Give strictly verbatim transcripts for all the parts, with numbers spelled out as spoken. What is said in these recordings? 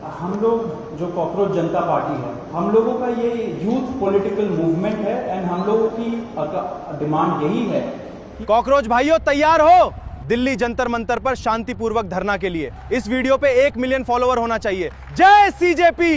हम लोग जो कॉकरोच जनता पार्टी है, हम लोगों का ये यूथ पॉलिटिकल मूवमेंट है एंड हम लोगों की डिमांड यही है। कॉकरोच भाइयों, तैयार हो दिल्ली जंतर मंतर पर शांतिपूर्वक धरना के लिए। इस वीडियो पे एक मिलियन फॉलोअर होना चाहिए। जय CJP.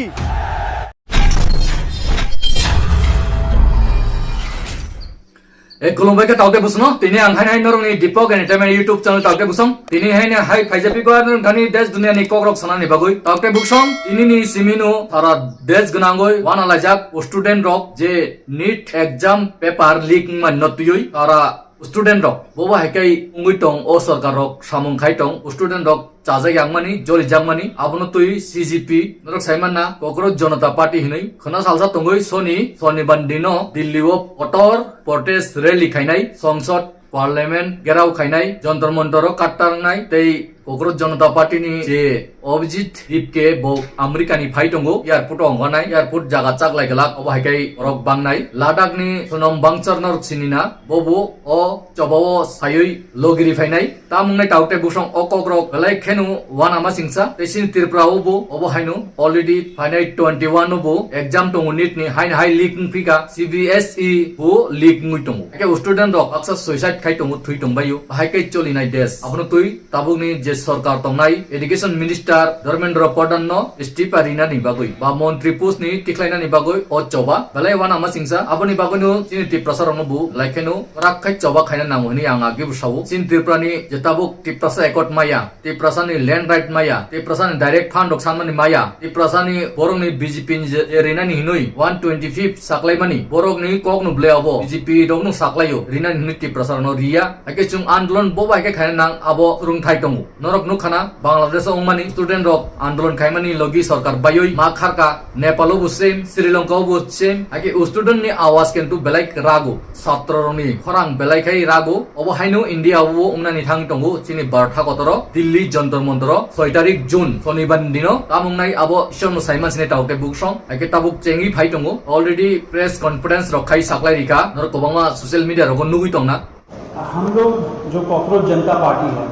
E, khulumbai khe taote busong, tini ang haino hai norokni Deepak Entertainment YouTube channel taote busong. Tini haino hai phaijapi ko norok thani desh duniani kokrok sanani bagwi. Taote busong, tinini simino sara desh gwnangwi wana laijak student rok je NEET exam paper leak wngmani no twiwi sara student rok bobo hai khe wngwi tong, o sorkar rok samung khai tong, student rok chajak yakmani, joli jakmani, abono twi C G P norok sai manna, Kokroch Jonota Party hinwi khwna salsa tongwi soni, sonibar dino Delhi o kotor protest rally khainai, songsod, parliament gerao khainai, jontor montoro kattarnai, tei Kokroch Jonota Party ni je Abhijit Dipke bo America ni phai tongo, airport o ongkha nai, airport jaga chaklai glak, obo hai khe borok bangnai. Ladakh ni Sonam Wangchuk norok sinina, bobo o choba o saiwi logiri phainai. Tamo wngnai taote busong o kokrok belai kheno uanama singsa. Tei chini Tripura o bo obo haino already phainai twenty one o bo exam tongo NEET ni, haino hai leak wngphika, C B S E bo leak wngwi tongo. Hakhe student rok baksa suicide khai tongo, thwi tongbaio. Bahai khe cholinai desh. Abono twi tabukni je sorkar tongnai, education minister Dharmendra Pradhan no istifa rinani bagwi ba montri post ni tikhlainani bagwi o choba belai uanama singsa. Aboni bagwino chini Tiprasa rokno bo belai kheno kwrak khai choba khaina nango hwnwi ang agi bo sao. Chini Tripura ni je tabuk Tiprasa Accord maya, Tiprasa ni land right maya, Tiprasa ni direct fund rok sanmani maya, Tiprasa ni borok ni B J P ni je, je rinani hinwi one twenty fifth saklaimani, borok ni kok no ble abo B J P rok no saklaio, rinani hinwi Tiprasa rok no riya. Hakhe chwng andolon bo bai khe khaina nang abo rwngthai tongo. Norok nukha na, Bangladesh o wngmani student rok andolon khaimani logi sorkar baiwi ma kharka, Nepal o bo same, Sri Lanka o bo same, hakhe student ni awas kintu belai rago, satro rok ni khorang belai khai rago, obo haino India o bo wngnani thang tongo, chini Bharat hakotoro, Delhi Jantar Mantar o, soi tarik June, sonibar ni dino, tamo wngnai abo Ishwar no saiman sini taote buksong, hakhe tabuk chengwi phai tongo, already press conference rok khai saklai rikha, norok kwbangma social media rogo nugwi tongna. हम लोग जो कॉकरोच जनता पार्टी है,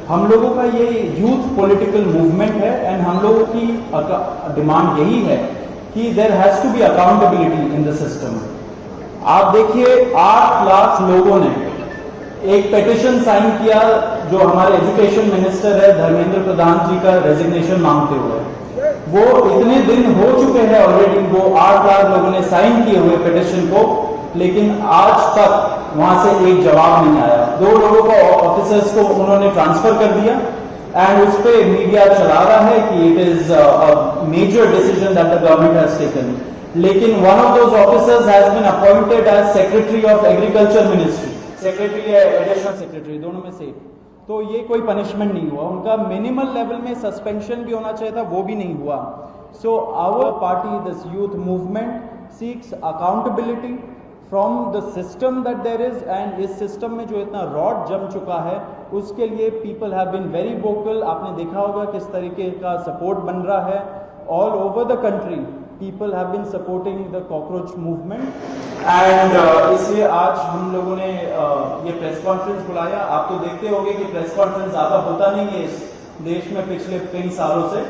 हम लोगों का ये youth political movement है एंड हम लोगों की डिमांड यही है कि there has to be accountability in the system। आप देखिए, आठ लाख लोगों ने एक पिटिशन साइन किया जो हमारे एजुकेशन मिनिस्टर है धर्मेंद्र प्रधान जी का रेजिग्नेशन मांगते हुए। वो इतने दिन हो चुके हैं ऑलरेडी, वो आठ लाख लोगों ने साइन किए हुए पिटिशन को, लेकिन आज तक वहां से एक जवाब नहीं आया। दो लोगों को, ऑफिसर्स को उन्होंने ट्रांसफर कर दिया एंड उस पे मीडिया चला रहा है कि it is a major decision that the government has taken। लेकिन one of those officers has been appointed as secretary of agriculture ministry, secretary या एडिशनल सेक्रेटरी, दोनों में से एक। तो ये कोई पनिशमेंट नहीं हुआ, उनका मिनिमल लेवल में सस्पेंशन भी होना चाहिए था, वो भी नहीं हुआ। So our party, this youth movement, seeks accountability from the system that there is, and इस सिस्टम में जो इतना रॉट जम चुका है, उसके लिए people have been very vocal। आपने देखा होगा किस तरीके का सपोर्ट बन रहा है। All over the country, people have been supporting the cockroach movement। And इसलिए आज हम लोगों ने uh, ये प्रेस कॉन्फ्रेंस बुलाया। आप तो देखते होंगे कि प्रेस कॉन्फ्रेंस ज़्यादा होता नहीं है इस देश में पिछले कई सालों से,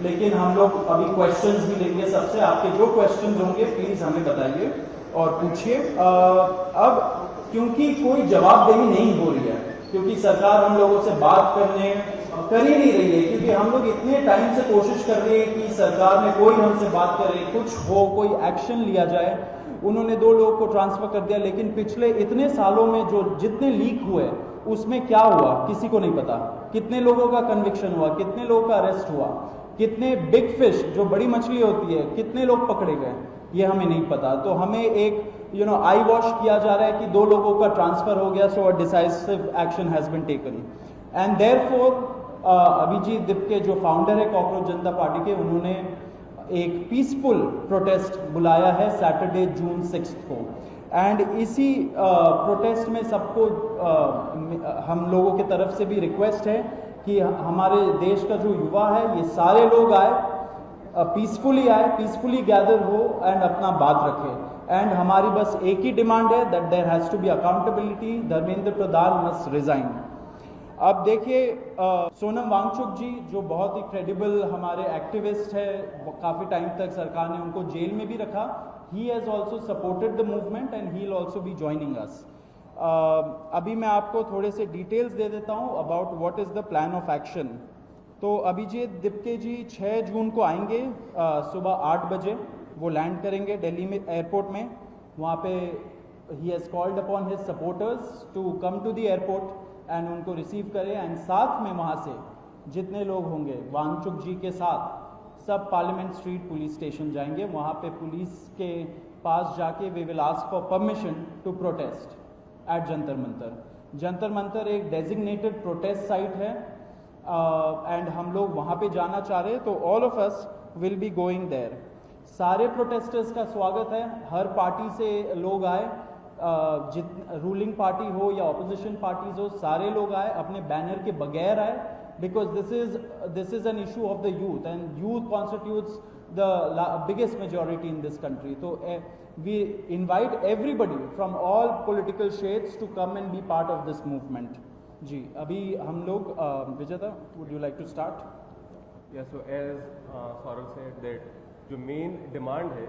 लेकिन हम लोग अभी क्वेश्चंस भी लेंगे सबसे। आपके जो क्वेश्चंस होंगे, प्लीज हमें बताइए और पूछिए। अ, अब क्योंकि कोई जवाबदेही नहीं हो रही है, क्योंकि सरकार हम लोगों से बात करने कर ही नहीं रही है, क्योंकि हम लोग इतने टाइम से कोशिश कर रहे हैं कि सरकार में कोई हमसे बात करे, कुछ हो, कोई एक्शन लिया जाए। उन्होंने दो लोगों को ट्रांसफर कर दिया, लेकिन पिछले इतने सालों में जो जितने लीक हुए, उसमें क्या हुआ, किसी को नहीं पता। कितने लोगों का कन्विक्शन हुआ, कितने लोगों का अरेस्ट हुआ, कितने बिग फिश, जो बड़ी मछली होती है, कितने लोग पकड़े गए, ये हमें नहीं पता। तो हमें एक, यू नो, आई वॉश किया जा रहा है कि दो लोगों का ट्रांसफर हो गया, so a decisive action has been taken। And therefore, अ, अभिजीत दिपके जो फाउंडर है कॉकरोच जनता पार्टी के, उन्होंने एक पीसफुल प्रोटेस्ट बुलाया है सैटरडे, जून सिक्स्थ को। एंड इसी प्रोटेस्ट में सबको, अ, हम लोगों की तरफ से भी रिक्वेस्ट है कि हमारे देश का जो युवा है, ये सारे लोग आए, पीसफुली आए, पीसफुली गैदर हो एंड अपना बात रखे। एंड हमारी बस एक ही डिमांड है, that there has to be accountability, Dharmendra Pradhan must resign. अब देखिए, अ, सोनम वांगचुक जी, जो बहुत ही क्रेडिबल हमारे एक्टिविस्ट है, ब-, काफ़ी टाइम तक सरकार ने उनको जेल में भी रखा। He has also supported the movement and he will also be joining us. अ, अभी मैं आपको थोड़े से डिटेल्स दे देता हूँ about what is the plan of action. तो अभिजीत दिप्ते जी छः जून को आएंगे, अ, सुबह आठ बजे वो लैंड करेंगे दिल्ली में, एयरपोर्ट में। वहाँ पे he has called upon his supporters to come to the airport and उनको रिसीव करें, एंड साथ में वहाँ से जितने लोग होंगे वांगचुक जी के साथ, सब पार्लियामेंट स्ट्रीट पुलिस स्टेशन जाएंगे। वहाँ पे पुलिस के पास जाके we will ask for permission to protest at Jantar मंतर। जंतर मंतर एक डेजिग्नेटेड प्रोटेस्ट साइट है, एंड हम लोग वहाँ पे जाना चाह रहे हैं, तो all of us will be going there। सारे प्रोटेस्टर्स का स्वागत है, हर पार्टी से लोग आए, अ, जित रूलिंग पार्टी हो या अपोजिशन पार्टीज हो, सारे लोग आए, अपने बैनर के बगैर आए, because this is this is an issue of the youth and youth constitutes the biggest majority in this country। तो we invite everybody from all political shades to come and be part of this movement। जी, अभी हम लोग, अ, विजेता, would you like to start? Yeah, so as uh, Saurav said that जो main demand है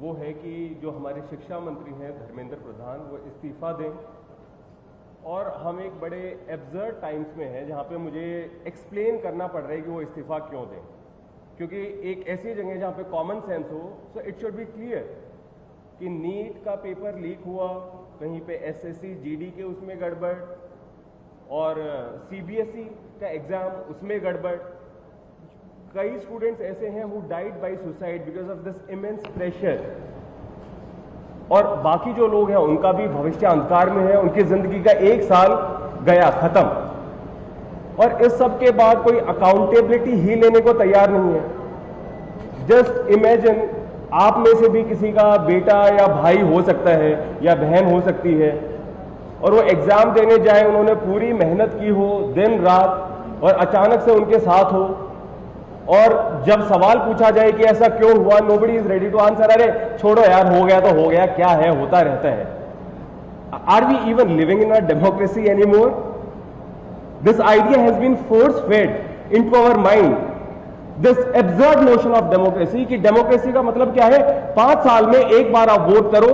वो है कि जो हमारे शिक्षा मंत्री हैं धर्मेंद्र प्रधान, वो इस्तीफा दें। और हम एक बड़े एब्जर्ड टाइम्स में हैं जहाँ पे मुझे एक्सप्लेन करना पड़ रहा है कि वो इस्तीफा क्यों दें, क्योंकि एक ऐसी जगह जहाँ पे कॉमन सेंस हो, so it should be clear कि नीट का पेपर लीक हुआ, कहीं पे एसएससी जीडी के उसमें गड़बड़, और सीबीएसई का एग्ज़ाम उसमें गड़बड़। कई स्टूडेंट्स ऐसे हैं who died by suicide because of this immense pressure। और बाकी जो लोग हैं उनका भी भविष्य अंधकार में है, उनकी ज़िंदगी का एक साल गया, ख़त्म। और इस सब के बाद कोई अकाउंटेबिलिटी ही लेने को तैयार नहीं है। जस्ट इमेजिन, आप में से भी किसी का बेटा या भाई हो सकता है या बहन हो सकती है, और वो एग्ज़ाम देने जाए, उन्होंने पूरी मेहनत की हो दिन रात, और अचानक से उनके साथ हो, और जब सवाल पूछा जाए कि ऐसा क्यों हुआ, nobody is ready to answer। अरे छोड़ो यार, हो गया तो हो गया, क्या है, होता रहता है। Are we even living in a democracy anymore? This idea has been force fed into our mind, this absurd notion of democracy, कि डेमोक्रेसी का मतलब क्या है? पांच साल में एक बार आप वोट करो,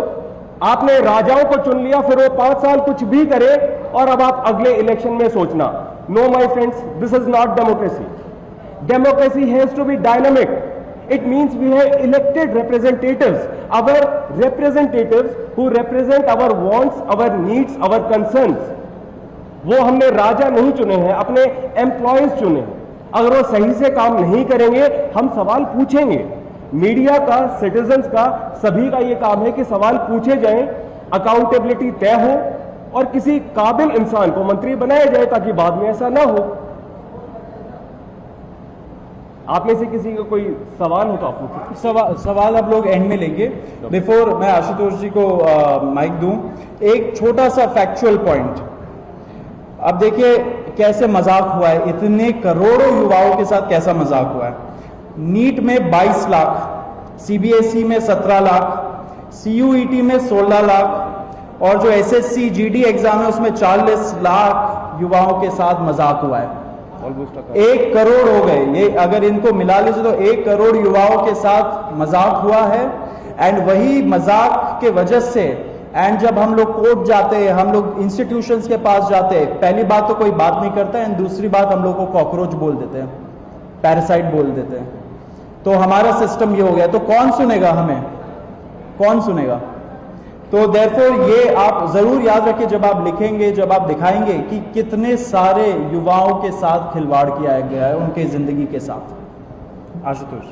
आपने राजाओं को चुन लिया, फिर वो पांच साल कुछ भी करे और अब आप अगले इलेक्शन में सोचना। No my friends, this is not democracy। Democracy has to be dynamic। It means we have elected representatives, our representatives who represent our wants, our needs, our concerns। वो हमने राजा नहीं चुने हैं, अपने एम्प्लॉयज चुने हैं। अगर वो सही से काम नहीं करेंगे, हम सवाल पूछेंगे। मीडिया का, सिटीजन्स का, सभी का ये काम है कि सवाल पूछे जाएं, अकाउंटेबिलिटी तय हो और किसी काबिल इंसान को मंत्री बनाया जाए ताकि बाद में ऐसा ना हो। आप में से किसी का कोई सवाल हो तो आप पूछ सकते हैं। सवा, सवाल आप लोग एंड में लेंगे। बिफोर मैं आशुतोष जी को माइक दूं, एक छोटा सा फैक्चुअल पॉइंट। अब देखिए कैसे मजाक हुआ है, इतने करोड़ों युवाओं के साथ कैसा मजाक हुआ है। नीट में बाईस लाख, सीबीएसई में सत्रह लाख, सीयूईटी में सोलह लाख और जो एसएससी जीडी एग्जाम है उसमें चालीस लाख युवाओं के साथ मजाक हुआ है। ऑलमोस्ट एक करोड़ हो गए ये, अगर इनको मिला लीजिए तो एक करोड़ युवाओं के साथ मजाक हुआ है। एंड वही मजाक के वजह से, एंड जब हम लोग कोर्ट जाते हैं, हम लोग इंस्टीट्यूशंस के पास जाते हैं, पहली बात तो कोई बात नहीं करता है, एंड दूसरी बात हम लोग को कॉकरोच बोल देते हैं, पैरासाइट बोल देते हैं। तो हमारा सिस्टम ये हो गया। तो कौन सुनेगा हमें? कौन सुनेगा? तो देयरफॉर ये आप जरूर याद रखें जब आप लिखेंगे, जब आप दिखाएंगे कि कितने सारे युवाओं के साथ खिलवाड़ किया गया है, उनके जिंदगी के साथ। आशुतोष।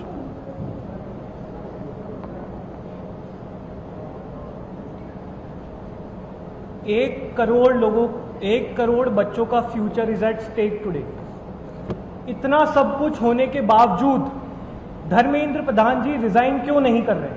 एक करोड़ लोगों एक करोड़ बच्चों का future is at stake today. इतना सब कुछ होने के बावजूद धर्मेंद्र प्रधान जी रिजाइन क्यों नहीं कर रहे?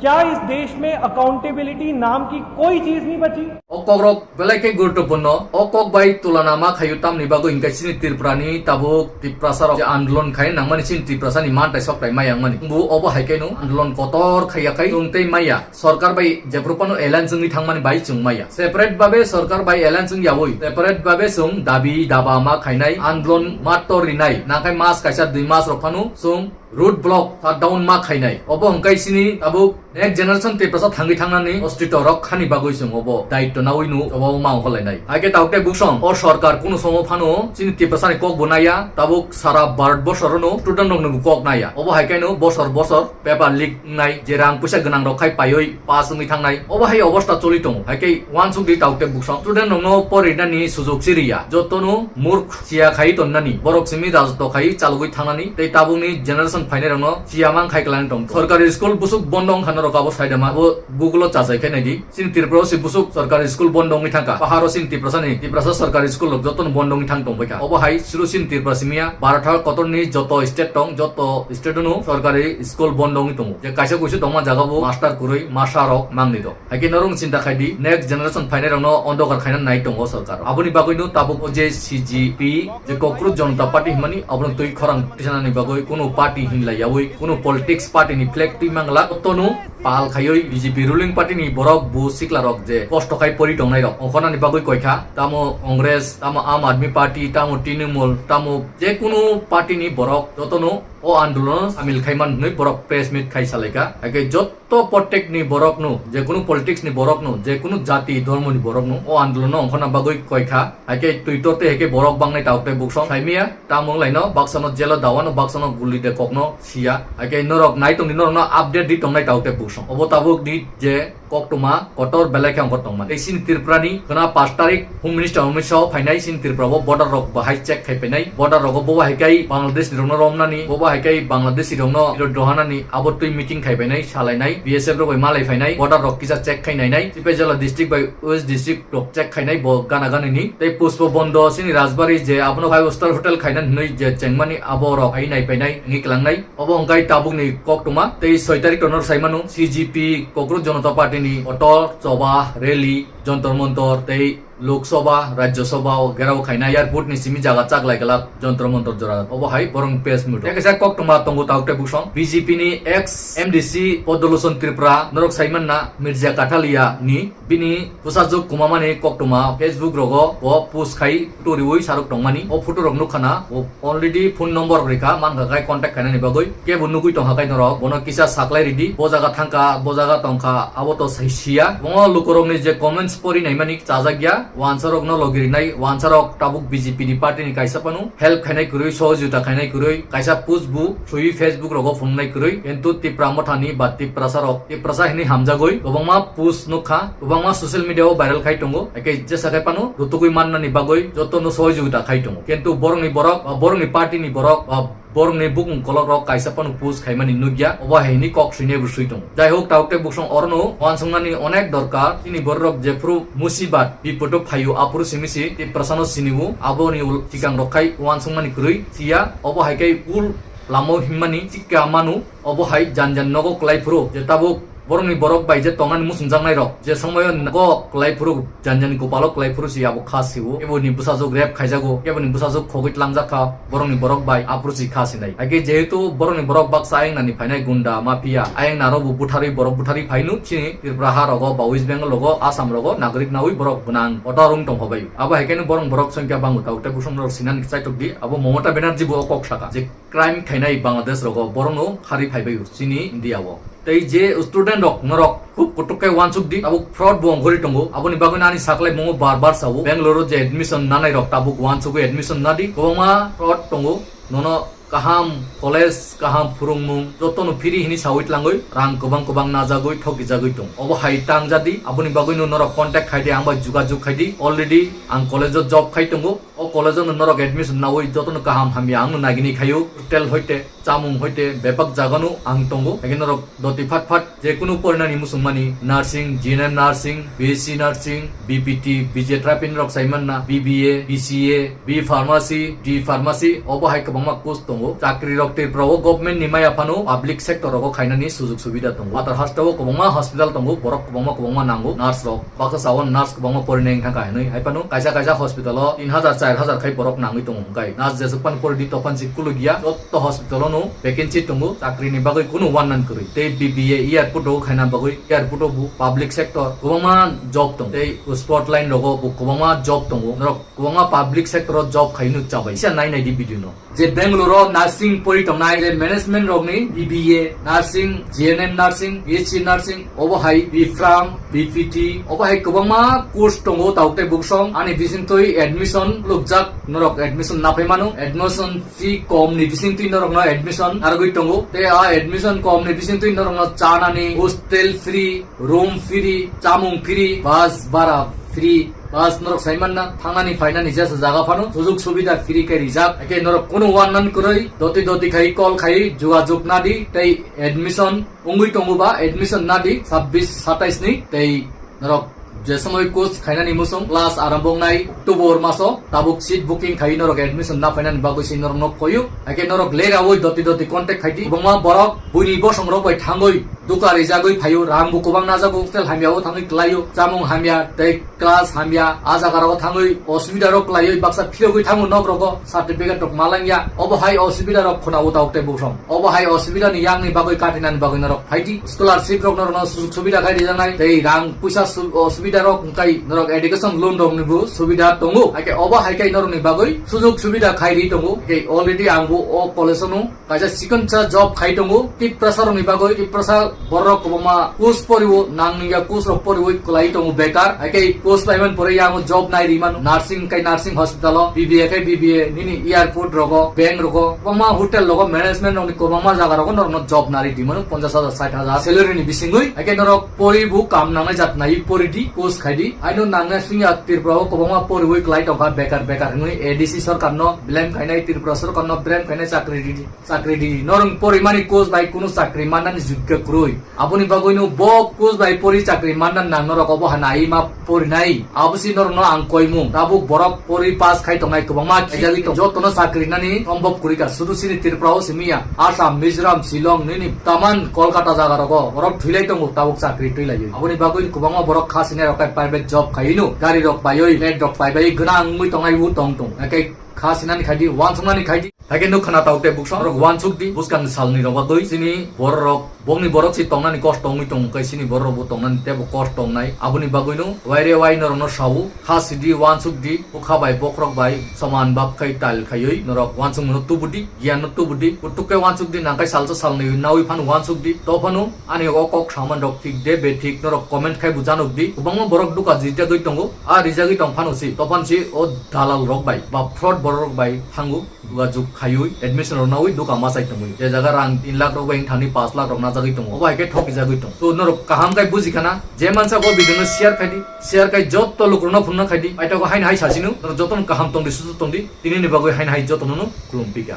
क्या इस देश में अकाउंटेबिलिटी नाम की कोई चीज नहीं बची? O kokrok belai khe guruttopurno. O kok bai tulana ma khayu tamni bagwi hwnkhe chini Tripurani tabuk Tiprasarok je andolon khai nangmani chini Tiprasani mantai soktai maya wngmani. Bo obo hai khe no andolon kotor khaiya khai chwng tei maya. Sorkar bai jephru phano alliance wngwi thangmani bai chwng maya. Separate babe sorkar bai alliance wngyawi. Separate babe chwng dabi daba ma khainai, andolon ma tor rinai. Nangkhai mas kaisa dui mas rok phano chwng road block shutdown ma khainai. Obo hwnkhe chini tabuk next generation Tiprasa thangwi thangnani ostito rok khani bagwi chwng obo daityo nawi no obo ma ongkhorlainai. Haikhe tabuk tei buksong o sorkar kunu somo phano chini Tiprasani kok bo naiya, tabuk sara Bharat borsorono student rokno bo kok naiya. Obo hai khe no bosor bosor paper leak wngnai, je rang puisa gwnang rok khai paiwi pass wngwi thangnai. Obo hai obostha choli tongo. Haikhe uansuk di tabuk tei buksong student rokno porinani sujok si riya. Jotono murkh chiya khai tonnani, borok simi rajotw khai chalogwi thangnani, tei tabukni generation phainairokno chiya mang khai kwlangwi tong. Sorkari school busuk bondo wngkha norok abo saidama, abo Google o chajai khai naidi. Chini Tripura o si busuk sorkari school bondo wngwi thangkha. Paharo chini Tiprasani, Tiprasa sorkari school rok jotono bondo wngwi thang tongbaikha. Obo hai suru chini Tripura simiya, Bharat hal kotorni joto state tong, joto state ono sorkari school bondo wngwi tongo. Je kaisa kuisu tongma jaga bo master kwrwi, masa rok mangni rok. Haikhe norok chinta khai di, next generation phainai rokno ondokar khaina nai tongo sorkar. Aboni bagwi no tabuk o je C G P, je Kokroj Jonota Party hwnmani, abono twi khorang tisanani bagwi kuno party hinlai yawi, kuno politics party ni flag twi mangla, tono pal khaiwi B J P ruling party ni borok bu sikla rok je kosto khai pori tongnai rok, ongkhornani bagwi koikha, tamo Congress, tamo Aam Aadmi Party, tamo Trinamool, tamo je kuno party ni borok jotono o andolono samil khai man hwnwi borok press meet khai salaikha. Haikhe jot to protect ni borok no, je kunu politics ni borok no, je kunu jati dhormo ni borok no, o andolon no ongkhorna bagwi koikha. Haikhe Twitter tei haikhe borok bangnai tabuk tei buksong saimiya, tamung laino baksa no jelo dawano, baksa no guli de kokno siya. Haikhe norok nai tongdi, norok no update di tongnai tabuk tei buksong. Obo tabuk di je koktwma kotor belai khe ongkhor tongmani. Tei chini Tripura ni khwna pash tarik Home Minister Amit Shah o phainai chini Tripura o border rok bahai check khai phainai. Border rogo bo hai khai Bangladesh rokno romnani, bo hai khai Bangladesh rokno iro dohanani abo twi meeting khai phainai, salainai, B S F rok bai malai phainai, border rok kisa check khai nainai, Sipahijala district bai West district rok check khainai bo gana ganini. Tei Pushpa Bondo chini Rajbari je abono five star hotel khaina hinwi je chengmani abo rok hai nai phainai wngwi klangnai. Obo hwnkhe tabukni koktwma tei soi tarik tonor saimano C G P Kokroj Jonota Party ni kotor choba rally Jontor Montor tei Lok Sabha, Rajya Sabha o gherao khaina airport ni simi jaga chaklai glak Jontor Montor jora. Obo hai borong press meet. Tei kaisa koktwma tongo tabuk tei buksong B J P ni ex M D C Padalochon Tripura norok saimanna Mirza Kathalia ni bini bwsajwk kwmamani koktwma Facebook rogo bo post khai photo riwi sarok tongmani. O photo rok nukha na, o already phone number rikha, mankha khai contact khainani bagwi. Kebo nugwi tongkha khai norok, bono kisa saklai ridi, bo jaga thangkha, bo jaga tongkha, abo to sai siya. Bongo lukurokni je comments pori naimani chajakya, wansarokno logi rinai, wansarok tabuk B J P ni party ni kaisa phano help khainai kwrwi, sohojogita khainai kwrwi, kaisa post bo swiwi Facebook rogo phunuknai kwrwi, kintu Tipra Mothani ba Tiprasa rok, Tiprasa hinwi hamjagwi kwbangma post nukha, kwbangma social media o viral khai tongo, haikhe jesa khai phano rutugwi mannani bagwi jotono sohojogita khai tongo, kintu borokni borok ba borokni party ni borok ba borokni bukung kolok rok kaisa phano post khaimani nukya, obo hai hinwi kok swinai bo swi tongo. Jai hok, tabuk tei buksong orono wansuknani onek dorkar, chini borok jephru musibat bipodo phaio aphuru simi si Tiprasano siniwo, aboni ul-, sikang rok khai wansukmani kwrwi siya, obo hai khe ul lama o himmani sikka manu, obo hai jan jan nogo kwlai phuru je tabuk borokni borok bai je tongnani muchungjaknai rok, je somoyo nogo kwlai phuru, jan jan kopalo kwlai phuru si abo kha siwo, keboni bwsajwk rape khaijago, keboni bwsajwk khogwi tlangjak kha borokni borok bai, aphuru si kha sinai. Haikhe jehetu borokni borok baksa ayang nani phainai gunda mafia, ayang naro bo butharwi borok butharwi phaino chini Tripura ha rogo ba West Bengal rogo, Assam rogo nagrik nawi borok gwnang kotor wng tong hobai. Abo hai khe borok borok songkya bango tabuk tei buksong rok sinani chaitok di, abo Mamata Banerjee bo kok saka je crime khainai Bangladesh rogo, borokno harwi phaibai chini India o. Tei je student rok norok khub kutuk khe wansuk di, abo fraud bo ongkhorwi tongo. Aboni bagwi ani saklai mungo bar bar sao, Bangalore o je admission nanai rok tabuk wansugwi admission nadi, kwbangma fraud tongo. Nono kaham college, kaham phwrwngmung jotono free hini sawi tlangwi, rang kwbang kwbang najagwi thokijagwi tongo. Obo hai tangjadi, aboni bagwino norok contact khaidi, ang bai jugajug khaidi. Already ang college o job khai tongo. O college-o no norok admission nawi jotono kaham hamya ang no nagini khaio, hotel hoite, chamung hoite, bebak jagano ang tongo. Haikhe norok doti phat phat je kunu porinani muchungmani, nursing, G N M nursing, B S C nursing, B P T, B J therapy norok sai manna, B B A, B C A, B pharmacy, D pharmacy, obo hai kwbangma course tongo. Chakri rok Tripura o government ni maya phano public sector rogo khainani sujug subida tongo. Patar hasteo kwbangma hospital tongo, borok kwbangma kwbangma nango, nurse rok. Baksa sao nurse kwbangma porinai wngkha hinwi hai phano kaisa kaisa hospital o tin hajar, char hajar khai borok nangwi tongo. Hwnkhe nurse jesuk phano poridi tophan si kulugya, jotto hospital o no vacancy tongo, chakri ni bagwi kunu uannan kwrwi. Tei B B A airport o khaina bagwi airport o bo public sector kwbangma job tongo. Tei sport line rogo bo kwbangma job tongo. Norok kwbangma public sector o job khai nuk chabai. Kisa nai nai di video no. Je Bangalore o nursing pori tongnai, je management rokni B B A nursing, G N M nursing, B S C nursing, obo hai B pharm, B P T, obo hai kwbangma course tongo, tabuk tei buksong ani bisingtwi admission lukjak, norok admission naphai mano, admission fee kom ni bisingtwi norokno admission narwgwi tongo, tei a admission kom ni bisingtwi norokno chanani hostel free, room free, chamung free, bus bara free, bus norok sai manna, thangnani phainani jesa jaga phano sujug subida free khe rijak. Haikhe norok kunu uannan kwrwi doti doti khai call khai jugajug nadi tei admission wngwi tongo ba admission nadi sabbish satais ni tei norok je somoi course khainani muchung class arambho wngnai October maso tabuk seat booking khai norok admission naphainani bagwi se norok nok koyu. Haikhe norok lerawi doti doti contact khaidi. Kwbangma borok buini bosong rok bai thangwi duka rijagwi phaio, rang bo kwbang najago, hostel hamya o thangwi klaio, chamung hamya tei class hamya, a jaga rogo thangwi osubida rok klaiwi baksa phirogwi thango nok rogo, certificate rok malangya, obo hai osubida rok khuna uta ukte bukhrom, obo hai osubida ni yakni bagwi katinani bagwi norok phaidi, scholarship rok norokno sujug subida khai rijaknai tei rang puisa su-, osubida rok wngkai norok education loan rok ni bo subida tongo, haikhe obo hai khai norok ni bagwi sujug subida khai ri tongo, tei already ang bo o college o no kaisa chikonsa job khai tongo. Tiprasa rokni bagwi, Tiprasa borok kwbangma course porio, nangya course rok poriwi kwlai tongo bekar. Haikhe course paiman pore yango job nai rimano. Nursing kai nursing hospital o, B B A kai B B A, nini airport rogo, bank rogo, kwbangma hotel rogo, management rokni kwbangma jaga rogo norokno job nari dimano, ponchash hajar, sait hajar salary ni bisingwi. Haikhe norok pori bo kam nangnai jat nai pori di, course khai di. Aino nangnai singya Tripura o kwbangma poriwi kwlai tongkha bekar bekar hinwi A D C sorkar no blame khainai, Tripura sorkar no blame khainai, chakri di. Chakri di, norok porimani course bai kunu chakri mannani jukya kwrwi. Aboni bagwino bo course bai pori chakri manna nang norok obo hana ai ma porinai. Abo si norokno ang koimung. Tabuk borok pori pass khai tongnai kwbangma khijagwi tong. Jotono chakri nani sombhob kwrwi ka. Sudu sini Tripura o simi ya. Assam, Mizoram, Shillong, nini taman Kolkata jaga rogo. Borok thwilai tongo tabuk chakri twilaiwi. Aboni bagwi kwbangma borok kha sinai rok kai private job khaino. Gari rok baiwi, flat rok pai bai gwnang wngwi tongnai u tong tong. Haikhe kha sinani khaidi, uansuknani khaidi. Haikhe nuk khna tau tei buksong rok uansuk di, bwskang salni rok bagwi chini borok rok, bongni borok si tongnani kosto wngwi tongo, kai chini borok rok bo tongnani tebo kosto wngnai. Aboni bagwino waire wai norokno sao, kha sidi, uansuk di, bwkha bai bokhorok bai soman bab khai tal khaiwi norok uansukmano tubu di, giyan no tubu di, kutuk khe uansuk di, nangkai salsa salni nawi phano uansuk di, to phano ani o kok saman rok thik de bethik norok comment khai bujanok di. Kwbangma borok duka rijagwi tongo, a rijagwi tong phano si, to phano si o dalal rok bai ba fraud borok rok bai thango. Jugajug khaiwi admission rok nawi duka machai tongwi. Je jaga rang tin lakh rok bai wng thani paanch lakh rok najagwi tongo. Obo hai khe thokjagwi tong. So norok kaham khe buji khana, je mansa o video no share khai di, share khai jotto lukurokno phunukna khai di. Paithago haino hai sasino, norok jotono kaham tong di, susu tong di, tinini bagwi haino hai jotono no khulum pika.